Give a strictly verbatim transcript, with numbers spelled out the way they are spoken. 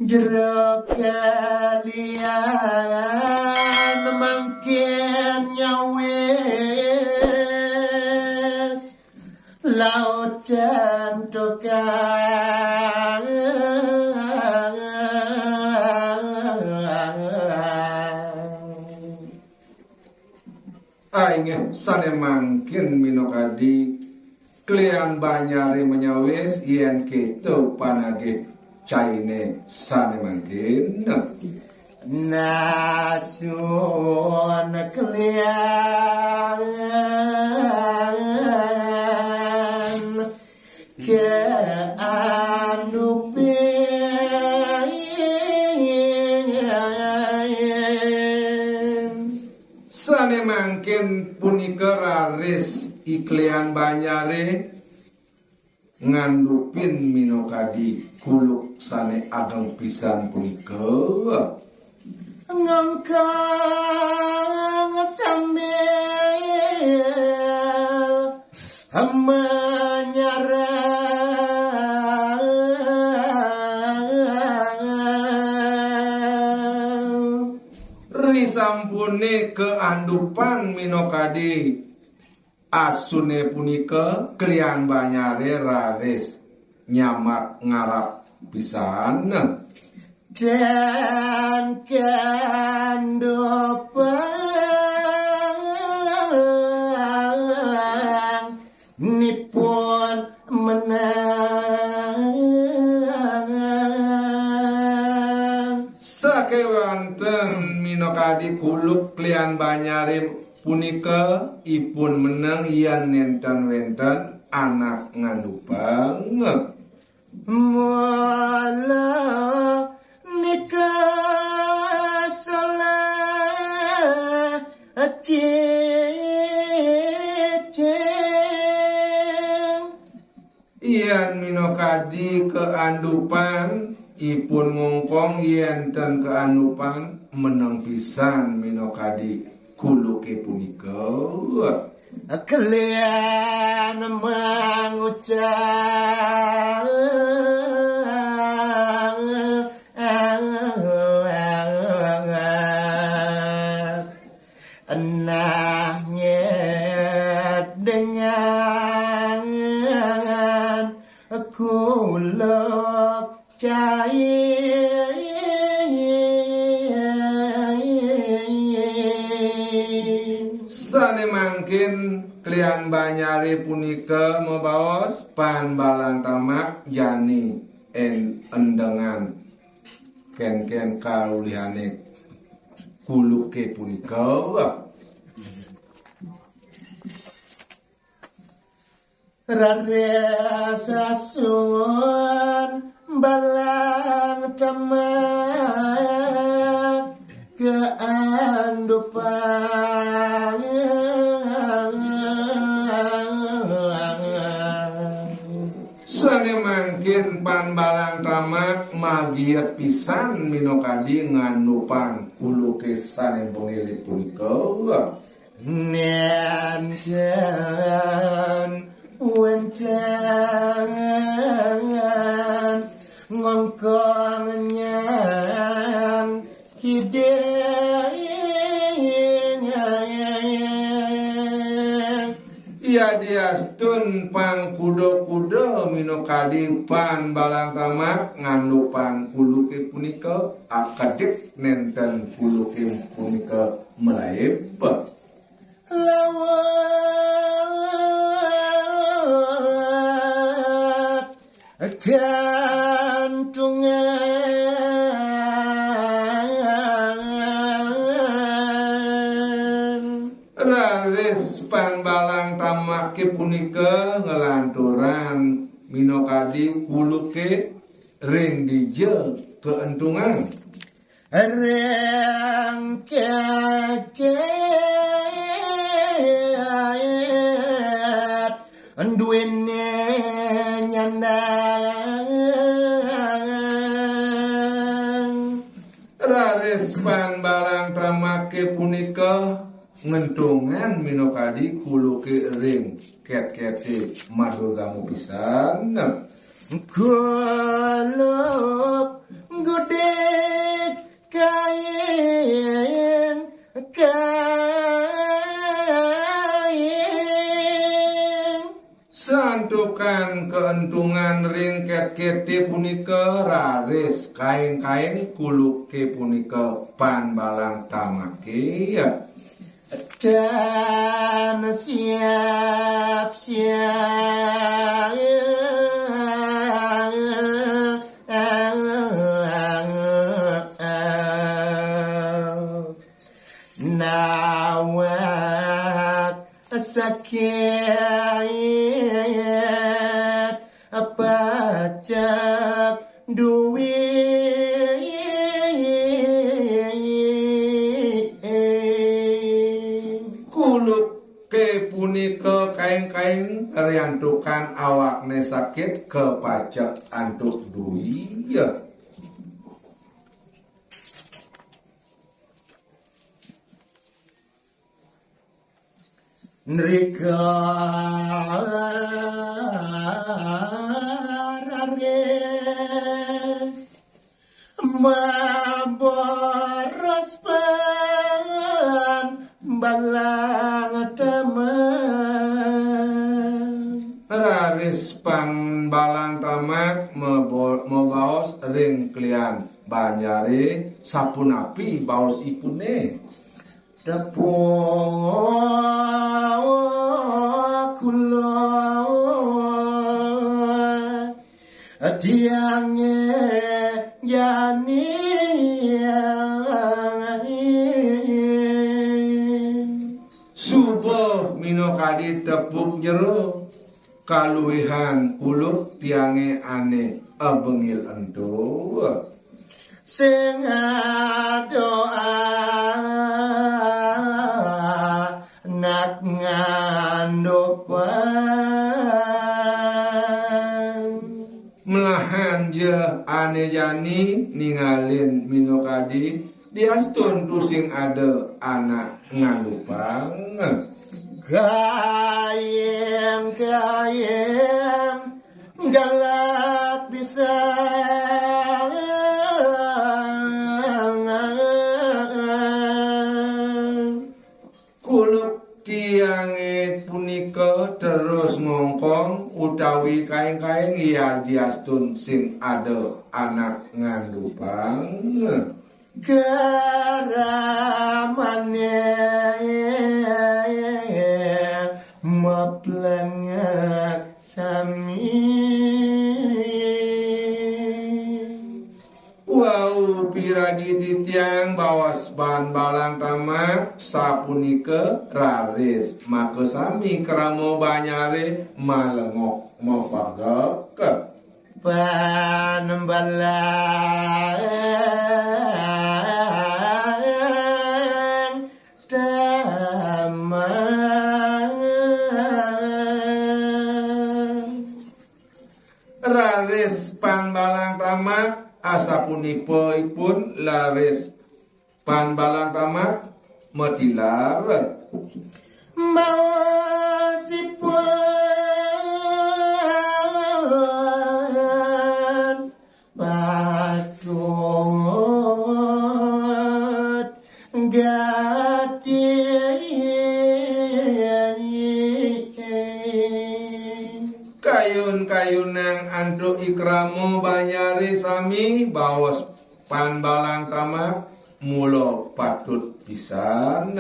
Jero kalian mangkin nyawis lautan tukang. Ai nggih, sane mangkin minakadi klian banyare menyawis yen keto panagih caine sane mangkin. Nasun klian keandupin. Sane mangkin punika raris iklian banyare ngandupin minakadi kuluk sane ageng pisan punika. Ngengkang sambil menyarang. Risampune kaandupan minakadi asune punika, klian banyare raris nyamat ngarap pisan. Dan kandupang nipun menang. Sakewanten minakadi kuluk klian banyare punika ipun meneng yen nenten wenten anak ngandupang. Mula nika salah cicing. Yen minakadi kaandupan, ipun ngongkong, yen ten kaandupan, meneng pisan minakadi kuluke punika. Kalian mengucap nangis dengan kuluk cair. Sane mangkin klian banyare punika mabaos, "Pan balang tamak jani en endengan kenken kaulihane kuluke punika." Raris sasun balang tamak kaandupan. Sane mangkin pan balang tamak magiat pisan minakadi ngandupan kuluke sane pangirit punika. Nenten wenten ngongkong nyan kiding. Yadiastun pang kuda-kuda minakadi pan balang tamak ngandupan kuluke punika, akedik nenten kuluke punika malaib. Lawat gantungan. Raris pan balang tamake punika nglanturang minakadi kuluke ring dija kaentungan. Ring keket duwene nyandang. Raris pan balang tamake punika ngentungan minakadi kuluke ring ketkete madurgamu pisan. Kuluk gudik kain-kain. Santukan kaentungan ring ket-kete punika raris kain-kain kuluke punika Pan Balang Tamake. Dan siap-siap nawat sakit pacak duit. Kuluke punika kain-kain riantukan awakne sakit kapacak antuk duit. Nrika raris maboros Pan Balang Tamak. Raris Pan Balang Tamak mabo-, mabaos ring klian banjare, sapunapi baosipune? Tepuk kula tiange jani. Suba minakadi tepuk jero kaluihan kuluk tiange ane abengil ento. Sing ada anak ngandupang. Melahan ja ane jani ningalin minakadi, diastun tusing ada anak ngandupang. Kain-kain galak pisan. Kuluk tiange punika terus ngongkong utawi kain-kain, ya diastun sing ada anak ngandupang. Garamane maplenget sami. Wau piragi titiang baos Pan Balang Tamak sapunika raris makasami krama banyare malengok mapagek. Pan Balang Tamak. Raris Pan Balang Tamak, asapunika ipun raris Pan Balang Tamak matilar. Maosipun patut gati. Kayun-kayunang antuk ikrama banyare sami baos Pan Balang Tamak mula patut pisan.